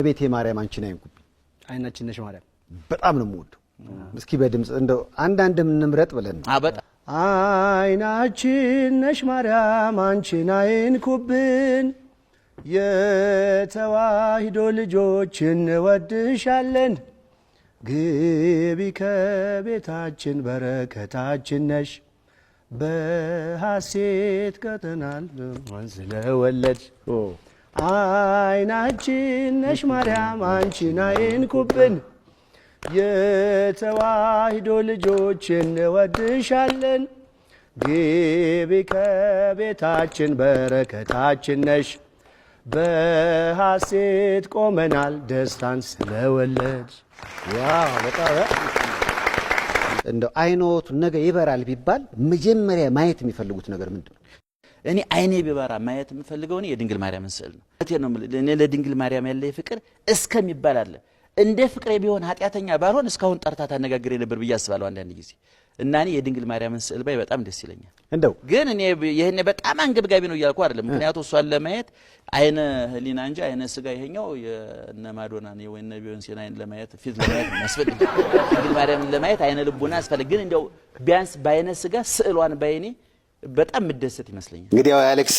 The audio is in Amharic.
እመቤቴ ማርያም አንቺን አይንኩብኝ። አይናችን ነሽ ማርያም። በጣም ነው የምወደው። እስኪ በድምፅ እንደው አንዳንድ እንምረጥ ብለን ነው። በጣም። አይናችን ነሽ ማርያም አንቺን አይንኩብን፣ የተዋሂዶ ልጆች እንወድሻለን። ግቢ ከቤታችን በረከታችን ነሽ፣ በሐሴት ቀጠናል ስለወለድሽ። አይናችን ነሽ ማርያም አንቺን አይንኩብን፣ የተዋሂዶ ልጆች እንወድሻለን። ግቢ ከቤታችን በረከታችን ነሽ፣ በሐሴት ቆመናል ደስታን ስለወለድሽ። Wow፣ በጣም። እንደው አይኖት ነገ ይበራል ቢባል መጀመሪያ ማየት የሚፈልጉት ነገር ምንድን ነው? እኔ አይኔ ቢበራ ማየት የምፈልገው እኔ የድንግል ማርያምን ስዕል ነው። እውነቴን ነው የምልህ። እኔ ለድንግል ማርያም ያለ ፍቅር እስከሚባል አለ። እንደ ፍቅሬ ቢሆን ኃጢአተኛ ባልሆን እስካሁን ጠርታ ታነጋግሬ ነበር ብዬ አስባለሁ አንዳንድ ጊዜ። እና እኔ የድንግል ማርያምን ስዕል ባይ በጣም ደስ ይለኛል። እንደው ግን እኔ ይሄን በጣም አንገብጋቢ ነው እያልኩ አይደለም። ምክንያቱ እሷን ለማየት አይነ ህሊና እንጂ አይነ ስጋ ይሄኛው የእነ ማዶናን ወይ እነ ቢዮንሴን አይን ለማየት ፊት ለማየት የሚያስፈልግ፣ ድንግል ማርያምን ለማየት አይነ ልቡና ያስፈልግ። ግን እንደው ቢያንስ በአይነ ስጋ ስዕሏን ባይኔ በጣም የምደሰት ይመስለኛል። እንግዲህ ያው አሌክስ